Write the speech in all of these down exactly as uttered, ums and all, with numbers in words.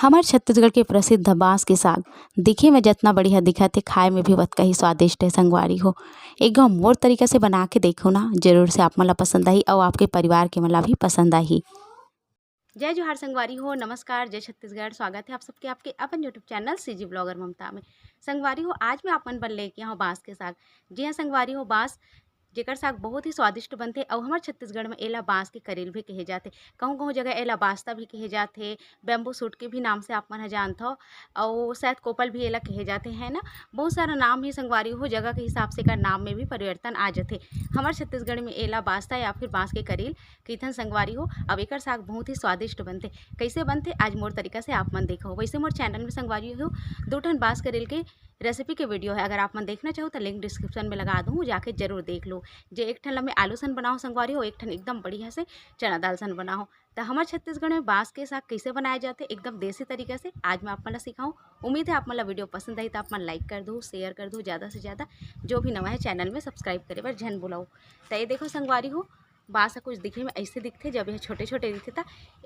हमर छत्तीसगढ़ के प्रसिद्ध बांस के साग दिखे में जतना बढ़िया दिखत हे, खाए में भी ओतका ही स्वादिष्ट हे संगवारी हो। एक घाव मोर तरीका से बना के देखो ना, जरूर से आप मन ला पसंद आही अउ आपके परिवार के मन ला भी पसंद आही। जय जोहार संगवारी हो, नमस्कार, जय छत्तीसगढ़। स्वागत है आप सबके आपके अपन YouTube चैनल सीजी ब्लॉगर ममता में। संगवारी हो, आज मैं आप मन बर लेके आए हंव बांस के साग। जी हाँ संगवारी हो, बांस जेकर साग बहुत ही स्वादिष्ट बनथे अउ हमर छत्तीसगढ़ में एला बांस के करेल भी कहे जाथे। कहूँ कहूँ जगह एला बास्ता भी कहे जाथे, बैम्बू सूट के भी नाम से आप मन ह जानथव, अउ शायद कोपल भी एला कहे जाथे, है ना। बहुत सारा नाम ही संगवारी हो, जगह के हिसाब से एकर नाम में भी परिवर्तन आ जथे। हमर छत्तीसगढ़ में एला बास्ता या फिर बांस के करेल कहिथन संगवारी हो। अब एकर साग बहुत ही स्वादिष्ट बनथे। कइसे बनथे आज मोर तरीका से आप मन देखो। वैसे मोर चैनल में संगवारी हो दो ठन बांस करेल के रेसिपी के वीडियो है, अगर आप मन देखना चाहो तो लिंक डिस्क्रिप्शन में लगा दूँ, जाके जरूर देख लो। जे एक ठन ला मैं आलू सन बनाओ संगवारी हो, एक ठन एकदम बढ़िया से चना दाल सन बनाओ। तो हमर छत्तीसगढ़ में बांस के साग कैसे बनाया जाते एकदम देसी तरीका से, आज मैं आप मन ला सिखाऊँ। उम्मीद है आप मन ला वीडियो पसंद आई तो आप मन लाइक कर दो, शेयर कर दो ज़्यादा से ज़्यादा। जो भी नवा है चैनल में सब्सक्राइब करे बर झन भुलाओ। तो ये देखो संगवारी हो, बांस ह कुछ दिखे में ऐसे दिखथे, जब यह छोटे छोटे दिखथे त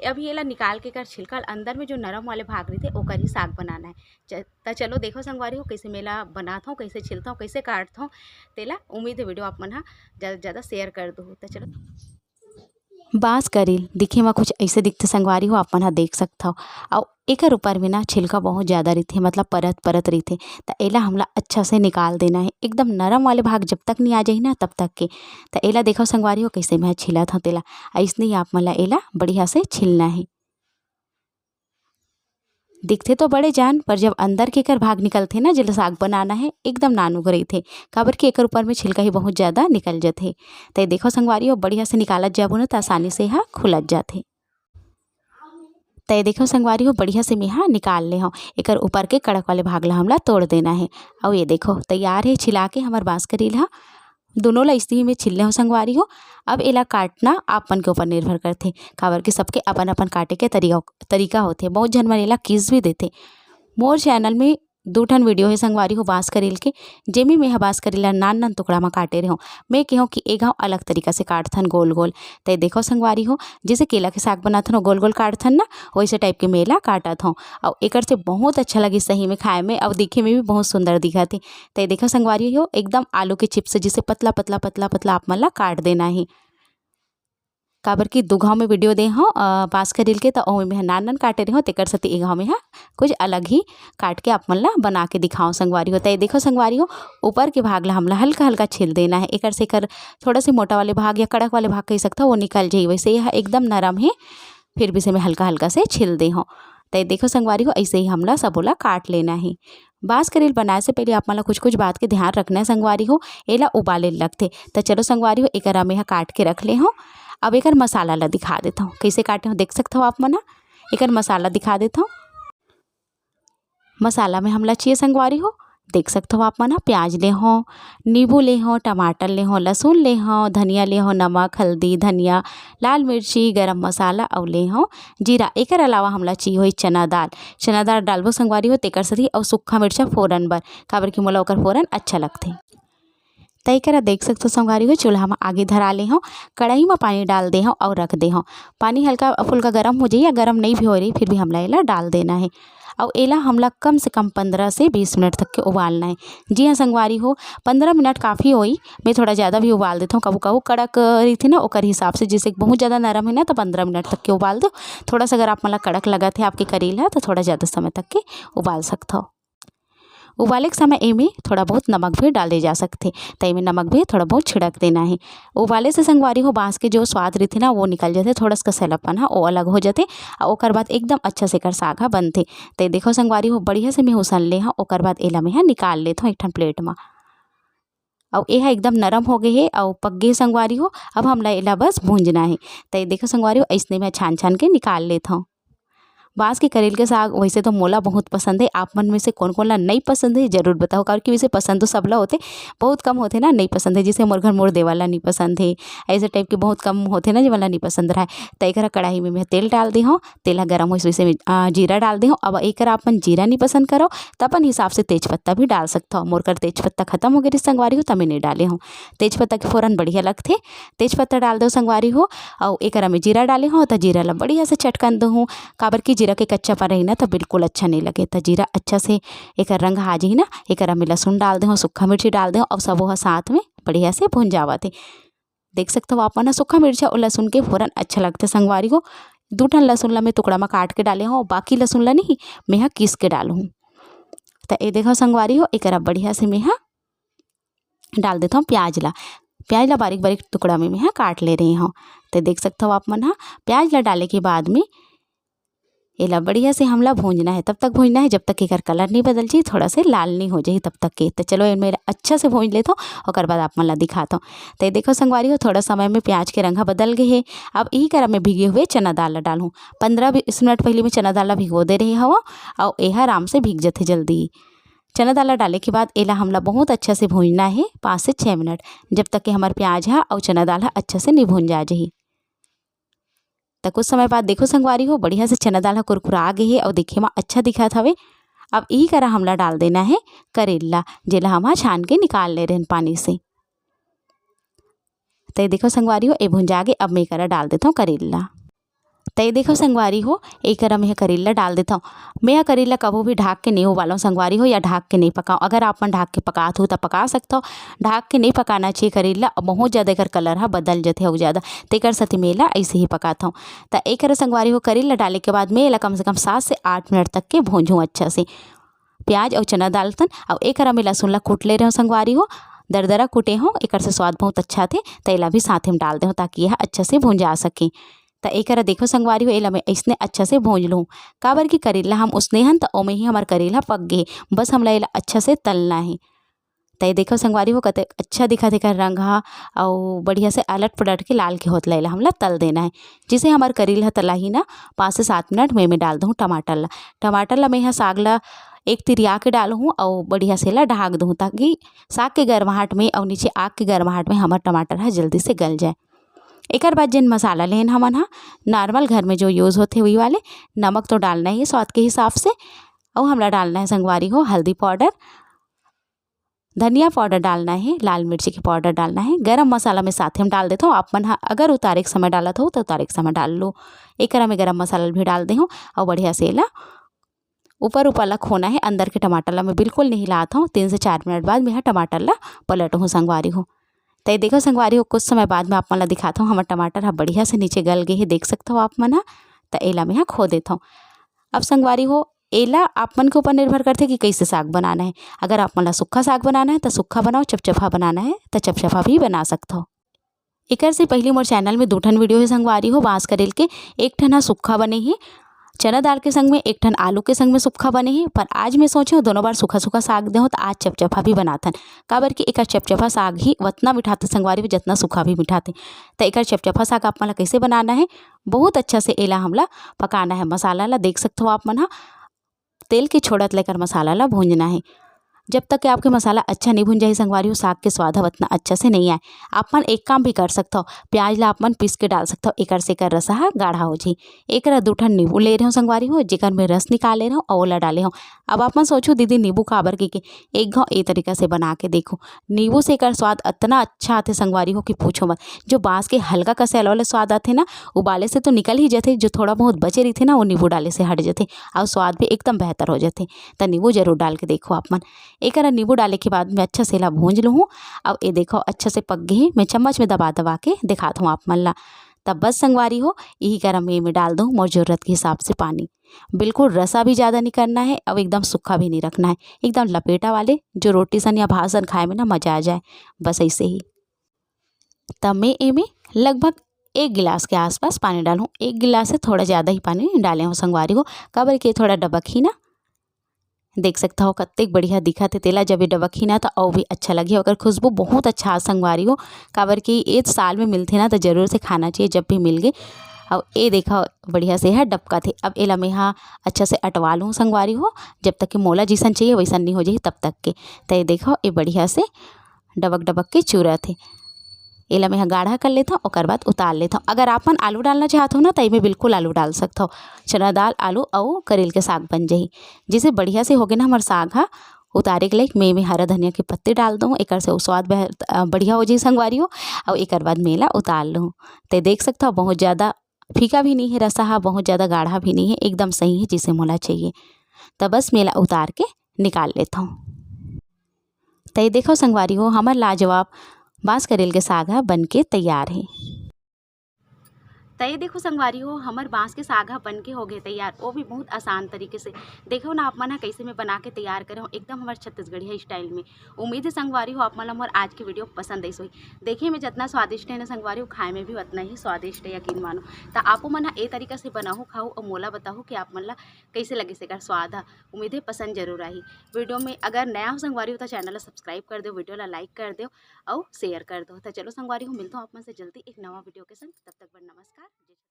अभी एला निकाल के एकर छिलका ल अंदर में जो नरम वाले भाग रहिथे ओकर ही साग बनाना है। च-, त चलो देखो संगवारी हो कैसे मैं एला बनात हूँ, कैसे छिलता हूँ, कैसे काटता हूँ तेला। उम्मीद है वीडियो आप मन ह ज़्यादा से ज़्यादा शेयर कर दो। त चलो। बांस करेल दिखे म कुछ ऐसे दिखथे संगवारी हो, आप मन ह देख सकथव। अउ एकर ऊपर में ना छिलका बहुत ज़्यादा रहिथे, मतलब परत परत रहिथे। त एला हमला अच्छा से निकाल देना है, एकदम नरम वाले भाग जब तक नहीं आ जाही ना तब तक के। त एला देखो संगवारी हो कैसे मैं छिलत हव तेला। अइसने ही आप मन ला एला बढ़िया से छिलना है। दिखथे तो बड़े जान, पर जब अंदर के एकर भाग निकलथे ना, जेला साग बनाना है, एकदम नानुक रहिथे, काबर कि एकर ऊपर में छिलका ही बहुत ज़्यादा निकल जथे। त ये देखो संगवारी हो, बढ़िया से निकालत जाबो ना, त आसानी से हा खुलत जाथे। त ये देखो संगवारी हो, बढ़िया से मेहा निकाल ले हव। एकर ऊपर के कड़क वाले भाग ला हमला तोड़ देना है। अउ ये देखो, तैयार है छिला के हमर बांस करेल हा। दोनों ला इस्ती में छिल ले हव संगवारी हो। अब एला काटना आप मन के ऊपर निर्भर करथे, काबर कि सबके अपन अपन काटे के तरीका, तरीका होथे। बहुत झन मन एला किस भी देथे। मोर चैनल में दू ठन वीडियो हे संगवारी हो बांस करेल के, जेमे मेहा बांस करेल ला नान नान टुकड़ा म काटे रेहों। मैं केहों कि ए घांव अलग तरीका से काटथन गोल गोल। त ये देखो संगवारी हो, जैसे केला के साग बनाथन, गोल गोल काटथन ना, वैसे टाइप के मैं एला काटत हौं। अउ एकर से बहुत अच्छा लगिस सही में खाए में, अउ दिखे में भी बहुत सुंदर दिखत हे। त ये देखो संगवारी हो, एकदम आलू के चिप्स जैसे पतला पतला पतला पतला आप मन ला काट देना हे। काबर कि दू घांव में वीडियो दे हौं, अ, बांस करेल के, त ओमे में नान नान काटे रेहों, तेकर सेती ए घांव में हा कुछ अलग ही काट के आप मन ला बना के दिखाओं संगवारी हो। त ये देखो संगवारी हो, ऊपर के भाग ला हमला हल्का हल्का छील देना है। एकर से एकर थोड़ा से मोटा वाले भाग या कड़क वाले भाग कह सकथव, वो निकल जाही। वैसे ये हा एकदम नरम हे, फिर भी इसे मैं हल्का हल्का से छील दे हौं। त ये देखो संगवारी हो, ऐसे ही हमला सबो ला काट लेना है। बांस करेल बनाए से पहले आप मन ला कुछ कुछ बात के ध्यान रखना है संगवारी हो, एला उबाले ल लगथे। त चलो संगवारी हो, एकरा मैं हा काट के रख ले हौं। अब एकर मसाला ला दिखा देत हौं, कैसे काटे हौं देख सकथव आप मन हा। एकर मसाला दिखा देत हौं। मसाला में हमला चाहिए संगवारी हो, देख सकथव आप मन हा, प्याज ले हौं, नींबू ले हौं, टमाटर ले हौं, लहसुन ले हौं, धनिया ले हौं, नमक, हल्दी, धनिया, लाल मिर्ची, गरम मसाला अउ ले हौं जीरा। एकर अलावा हमला चाहिए होही चना दाल। चना दाल डालबो संगवारी हो तेकर सेती, अउ सूखा मिर्चा फोरन बर, काबर कि मोला ओकर फोरन अच्छा लगथे। त एकरा देख सकथव संगवारी हो, चूल्हा म आगी धरा ले हौं, कढ़ाई म पानी डाल दे हौं अउ रख दे हौं। पानी हल्का फुल्का गरम हो जाही या गरम नइ भी हो रही, फिर भी हमला एला डाल देना हे। अउ एला हमला कम से कम पंद्रह से बीस मिनट तक के उबालना हे। जी हाँ संगवारी हो, पंद्रह मिनट काफ़ी होही। मैं थोड़ा ज़्यादा भी उबाल देथौं, कभू कभू कड़क रहिथे ना, ओकर हिसाब से, जैसे बहुत ज़्यादा नरम हे ना, त पंद्रह मिनट तक के उबाल दो। थोड़ा सा अगर आप मन ला कड़क लगत हे आपके करेल हा, त थोड़ा ज़्यादा समय तक के उबाल सकथव। उबाले के समय एमे थोड़ा बहुत नमक भी डाले जा सकथे, त एमे नमक भी थोड़ा बहुत छिड़क देना हे। उबाले से संगवारी हो, बांस के जो स्वाद रहिथे ना, वो निकल जाथे, थोड़ा सा कसैलापन हा वो अलग हो जाथे, अउ ओकर बाद एकदम अच्छा से एकर साग हा बनथे। त ये देखो संगवारी हो, बढ़िया से मैं उसन ले हौं, ओकर बाद एला मैं हा निकाल लेथौं एक ठन प्लेट म। अउ एहा एकदम नरम हो गए हे अउ पक गए हे संगवारी हो। अब हमला एला बस भूंजना हे। त ये देखो संगवारी हो, अइसने मैं छान छान के निकाल लेथौं। बांस के करेल के साग वैसे तो मोला बहुत पसंद हे, आप मन में से कोन कोन ला नइ पसंद हे जरूर बताओ, काबर कि वैसे पसंद तो सबला होथे, बहुत कम होथे ना नइ पसंद हे, जैसे मोर घर मोर देवर ला नइ पसंद हे, ऐसे टाइप के बहुत कम होथे ना जेमन ला नइ पसंद रहय। त एकरा कढ़ाई में मैं तेल डाल दे हौं, तेल ह गरम होइस वैसे में, आ, जीरा डाल दे हौं। अब एकरा अपन जीरा नइ पसंद करव त अपन हिसाब से तेज पत्ता भी डाल सकथव। मोर कर तेज पत्ता खत्म हो गए रहिस संगवारी हो, त मैं नइ डाले हौं। तेज पत्ता के फोरन बढ़िया लगथे, तेज पत्ता डाल दो संगवारी हो। अउ एकरा में जीरा डाले हौं, त जीरा ला बढ़िया से चटकन दहूं, काबर कि जीरा के कच्चापन रही ना, त बिल्कुल अच्छा नहीं लगे। त जीरा अच्छा से एकर रंग आ जाही ना, एकर में लहसुन डाल देहूँ, सूखा मिर्ची डाल देहूँ, अउ सबो ह साथ में बढ़िया से भुंजावत हे। देख सकथव आप मन ह, सूखा मिर्चा अउ लहसुन के फोरन अच्छा लगथे संगवारी हो। दू ठन लहसुन ला मैं टुकड़ा म काट के डाले हव, बाकी लहसुन ला नहीं, मैं ह किस के डालहूँ। त ए देखव संगवारी हो, एकरा बढ़िया से मैं ह डाल देथव प्याज ला। प्याज ला बारीक बारीक टुकड़ा में मैं ह काट ले रहे हव। त देख सकथव आप मन ह, प्याज ला डाले के बाद में एला बढ़िया से हमला भूंजना है। तब तक भूंजना है जब तक एकर colour नहीं बदल जाही, थोड़ा से लाल नहीं हो जाही तब तक के। त चलो, एमे अच्छा से भूंज लेथव, ओकर बाद आप मन ला दिखाथव। त ये देखो संगवारी हो, थोड़ा समय में प्याज के रंग ह बदल गे हे। अब इही करा में भिगे हुए चना दाल ला डालहूँ। पंद्रह बीस मिनट पहले मैं चना दाल ला भिगो दे रहे हव, अउ एहा आराम से भीग जथे जल्दी ही। चना दाल ला डाले के बाद एला हमला बहुत अच्छा से भूंजना है, पाँच से छः मिनट, जब तक कि हमर प्याज ह अउ चना दाल ह अच्छा से नहीं भूंजा जाही। त कुछ समय बाद देखो संगवारी हो, बढ़िया से चना दाल ह कुरकुरा गे हे अउ देखे म अच्छा दिखत हवे। अब इही करा हमला डाल देना है करेला, जेला हम ह छान के निकाल ले रहेन पानी से। त ये देखो संगवारी हो, ए भुंजा गे, अब मैं एकरा डाल देथव करेला। त ये देखो संगवारी हो, एकरा मैं ह करेला डाल देथव। मैं ह करेला कभू भी ढाक के नहीं उबालव संगवारी हो, या ढाक के नहीं पकाव। अगर आप मन ढाक के पकात हो त पका सकथव, ढाक के नहीं पकाना चाहिए करेला, बहुत ज़्यादा एकर colour ह बदल जथे अउ ज़्यादा, तेकर सेती मैं एला ऐसे ही पकाथव। त एकर संगवारी हो, करेला डाले के बाद मैं एला कम से कम सात से आठ मिनट तक के भूंजहूँ अच्छा से। प्याज अउ चना डालथन, अउ एकरा में लहसुन ला कूट ले रहे हो संगवारी हो, दरदरा कूटे हो, एकर से स्वाद बहुत अच्छा आथे। त एला भी साथे में डाल देहूँ, ताकि यह अच्छा से भूंजा सके। त एकरा देखो संगवारी हो, एला मैं अइसने अच्छा से भूंज लूँ, काबर कि करेला हम उसने हन, त ओमे ही हमर करेला पक गे, बस हमला एला अच्छा से तलना है। त ये देखो संगवारी हो, कतेक अच्छा दिखत हे एकर रंग ह, अउ बढ़िया से अलट पलट के लाल के होत ला एला हमला तल देना है। जिसे हमर करेला ह तलाही ना, पाँच से सात मिनट में मैं डाल दूँ टमाटर ला। टमाटर ला मैं ह साग ला एक तिरिया के डालहूँ अउ बढ़िया से ला ढाक दूँ, ताकि साग के गरमाहट में अउ नीचे आग के गरमाहट में हमर टमाटर ह जल्दी से गल जाए। एकर बाद जेन मसाला लेन हमन ह normal घर में जो use होथे वही वाले, नमक तो डालना ही है स्वाद के हिसाब से, अउ हमला डालना है संगवारी हो हल्दी powder, धनिया powder डालना है, लाल मिर्ची के powder डालना है, गरम मसाला में साथे में डाल देथव। आप मन ह अगर उतारे के समय डालत हो तो उतारे के समय डाल लो। एकरा में गरम मसाला भी डाल देहूँ अउ बढ़िया से एला ऊपर ऊपर ला खोना है, अंदर के टमाटर ला मैं बिल्कुल नहीं हिलात हूँ। तीन से चार मिनट बाद मैं ह टमाटर ला पलटहूँ संगवारी हो। त ये देखो संगवारी हो, कुछ समय बाद मैं आप मन ला दिखात हूँ, हमर टमाटर ह बढ़िया से नीचे गल गे हे, देख सकथव आप मन ह। त एला मैं ह खो देथव। अब संगवारी हो, एला आप मन के ऊपर निर्भर करथे कि कइसे साग बनाना है। अगर आप मन ला सूखा साग बनाना है त सूखा बनाओ, चपचपा बनाना है त चपचपा भी बना सकथव। एकर से पहिली मोर channel में दू ठन video हे संगवारी हो, बांस करेल के, एक ठन ह सूखा बने हे, चना दाल के संग में, एक ठन आलू के संग में सूखा बने हे, पर आज मैं सोचे हूँ दोनों बार सूखा सूखा साग देहूँ, त आज चपचपा भी बनाथन, काबर कि एकर चपचपा साग ही वतना मिठाथे संगवारी हो, जतना सूखा भी मिठाथे। त एकर चपचपा साग आप मन ला कइसे बनाना है, बहुत अच्छा से एला हमला पकाना है। मसाला ला देख सकथव आप मन ह, तेल के छोड़त ले एकर मसाला ला भूंजना है। जब तक कि आपके मसाला अच्छा नहीं भूंजा ही संगवारी हो, साग के स्वाद ह वतना अच्छा से नहीं आए। आप मन एक काम भी कर सकथव, प्याज ला आप मन पीस के डाल सकथव, एकर से एकर रसा ह गाढ़ा हो जाही। एकरा दू ठन नींबू ले रहे हो संगवारी हो, जेकर में रस निकाले रहो अउ ओला डाले हो। अब आप मन सोचो, "दीदी, नींबू काबर के?" के एक घाव ए तरीका से बना के देखो, नींबू से एकर स्वाद अतना अच्छा आथे संगवारी हो कि पूछो मत। जो बांस के हल्का कसेला वाला स्वाद आथे ना, उबाले से तो निकल ही जथे, जो थोड़ा बहुत बचे रहिथे ना, वो नींबू डाले से हट जथे अउ स्वाद भी एकदम बेहतर हो जथे। त नींबू जरूर डाल के देखो आप मन। एकरा नींबू डाले के बाद मैं अच्छा से एला भूंज लूहूँ। अब ये देखो, अच्छा से पक गे हे, मैं चम्मच में दबा दबा के दिखात हूँ आप मन ला। तब बस संगवारी हो, यही करा में मैं डाल दूँ मोर जरूरत के हिसाब से पानी। बिल्कुल रसा भी ज़्यादा नहीं करना है, अब एकदम सूखा भी नहीं रखना है, एकदम लपेटा वाले, जो रोटी सन या भात सन खाए में ना मज़ा आ जाए, बस ऐसे ही। तब मैं एमे लगभग एक गिलास के आसपास पानी डालूँ। एक गिलास से थोड़ा ज़्यादा ही पानी डाले हूँ संगवारी हो, काबर के थोड़ा डबक ही ना। देख सकता हो कतेक बढ़िया दिखत हे तेला, जब ये डबक ही ना त अउ भी अच्छा लगही। ओकर खुशबू बहुत अच्छा संगवारी हो, काबर कि ये साल में मिलथे ना, त जरूर से खाना चाहिए जब भी मिल गए। अउ ये देखा बढ़िया से है डबकत हे। अब एला मैं हा अच्छा से अटवा लूँ संगवारी हो, जब तक कि मोला जैसन चाहिए वैसन नहीं हो जाही तब तक के। त ये देखो, ये बढ़िया से डबक डबक के चूरत हे। एला मैं ह गाढ़ा कर लेथव, ओकर बाद उतार लेथव। अगर आप मन आलू डालना चाहत हो ना, त एमे बिल्कुल आलू डाल सकथव। चना दाल, आलू अउ करेल के साग बन जाही। जैसे बढ़िया से होगे ना हमर साग ह, उतारे के लायक मैं एमे हरा धनिया के पत्ती डाल दूँ, एकर से स्वाद बेहत-, अ, बढ़िया हो जाही संगवारी हो। अउ एकर बाद मैं एला उतार लूँ। ते देख सकथव बहुत ज़्यादा फीका भी नहीं है रसा हा, बहुत ज़्यादा गाढ़ा भी नहीं है, एकदम सही है जिसे मोला चाहिए। त बस मैं एला उतार के निकाल लेथव। त ये देखो संगवारी हो, हमर लाजवाब बांस करेल के साग ह बन के तैयार हे। त ये देखो संगवारी हो, हमर बांस के साग ह बन के हो गए तैयार, वो भी बहुत आसान तरीके से। देखो ना आप मन ह कैसे मैं बना के तैयार करे हो, एकदम हमर छत्तीसगढ़िया स्टाइल में। उम्मीद है संगवारी हो आप मन ला मोर आज के वीडियो पसंद आइस होही। देखे में जितना स्वादिष्ट है ना संगवारी हो, खाए में भी उतना ही स्वादिष्ट है, यकीन मानो। त आपो मन ह ए तरीका से बनाहू, खाहू और मोला बताहू कि आप मन ला कैसे लगिस एकर स्वाद ह। उम्मीद है पसंद जरूर आही। वीडियो में अगर नया हो संगवारी हो तो चैनल ला सब्सक्राइब कर दो, वीडियो ला लाइक कर दो और शेयर कर दो। तो चलो संगवारी हो, मिलता हूँ आप मन से जल्दी एक नवा वीडियो के संग। तब तक बर नमस्कार।